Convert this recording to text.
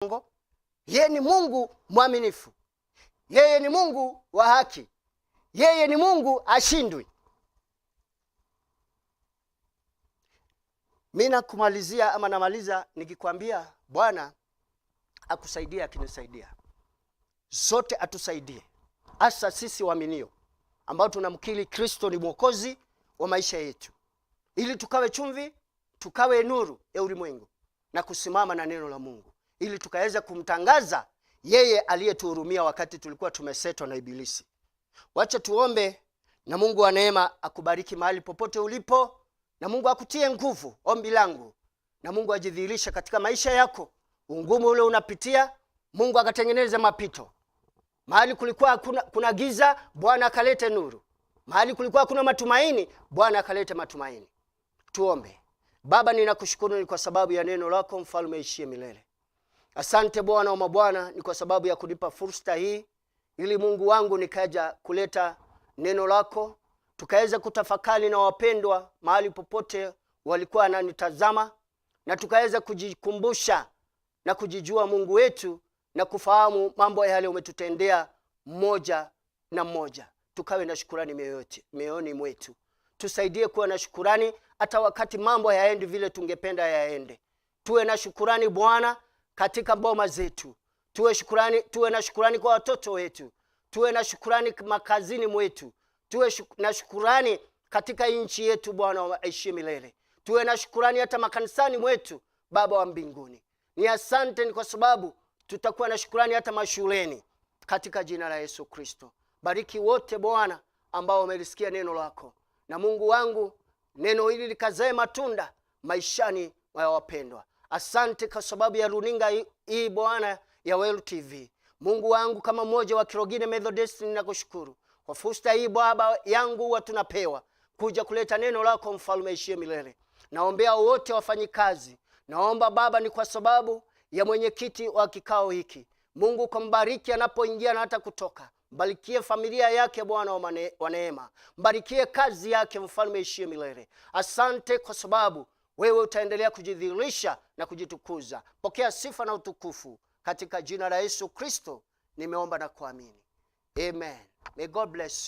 Uongo. Yeye ni Mungu mwaminifu, yeye ni Mungu wa haki, yeye ni Mungu ashindwi. Mi nakumalizia ama namaliza nikikwambia Bwana akusaidie, akinisaidia sote atusaidie, hasa sisi waaminio ambao tunamkiri Kristo ni mwokozi wa maisha yetu, ili tukawe chumvi, tukawe nuru ya ulimwengu na kusimama na neno la Mungu, ili tukaweza kumtangaza yeye aliyetuhurumia wakati tulikuwa tumesetwa na Ibilisi. Wacha tuombe, na Mungu wa neema akubariki mahali popote ulipo, na Mungu akutie nguvu. Ombi langu, na Mungu ajidhihirishe katika maisha yako, ungumu ule unapitia, Mungu akatengeneze mapito. Mahali kulikuwa kuna giza, Bwana akalete nuru. Mahali kulikuwa kuna matumaini, Bwana akalete matumaini. Tuombe. Baba, ninakushukuru ni kwa sababu ya neno lako, mfalme ishie milele. Asante Bwana wa mabwana, ni kwa sababu ya kunipa fursa hii ili Mungu wangu nikaja kuleta neno lako, tukaweza kutafakari na wapendwa mahali popote walikuwa wananitazama, na tukaweza kujikumbusha na kujijua Mungu wetu na kufahamu mambo yale umetutendea mmoja na mmoja. Tukawe na shukurani mioyoni mwetu. Tusaidie kuwa na shukurani hata wakati mambo hayaendi vile tungependa yaende. Tuwe na shukurani Bwana katika boma zetu, tuwe na shukurani kwa watoto wetu, tuwe na shukurani makazini mwetu, tuwe na shukurani katika nchi yetu Bwana aishi milele, tuwe na shukurani hata makanisani mwetu. Baba wa mbinguni, ni asante ni kwa sababu tutakuwa na shukurani hata mashuleni, katika jina la Yesu Kristo. Bariki wote Bwana ambao wamelisikia neno lako, na Mungu wangu, neno hili likazae matunda maishani mwa wapendwa. Asante kwa sababu ya runinga hii Bwana ya Weru TV. Mungu wangu, kama mmoja wa Kirogine Methodist, ninakushukuru kwa fursa hii Baba yangu huwa tunapewa kuja kuleta neno lako, mfalme ishie milele. Naombea wote wafanyikazi, naomba Baba, ni kwa sababu ya mwenyekiti wa kikao hiki, Mungu kambariki anapoingia na hata kutoka. Mbarikie familia yake Bwana wa neema, mbarikie kazi yake, mfalme ishie milele. Asante kwa sababu wewe utaendelea kujidhihirisha na kujitukuza. Pokea sifa na utukufu katika jina la Yesu Kristo nimeomba na kuamini, amen. May God bless you.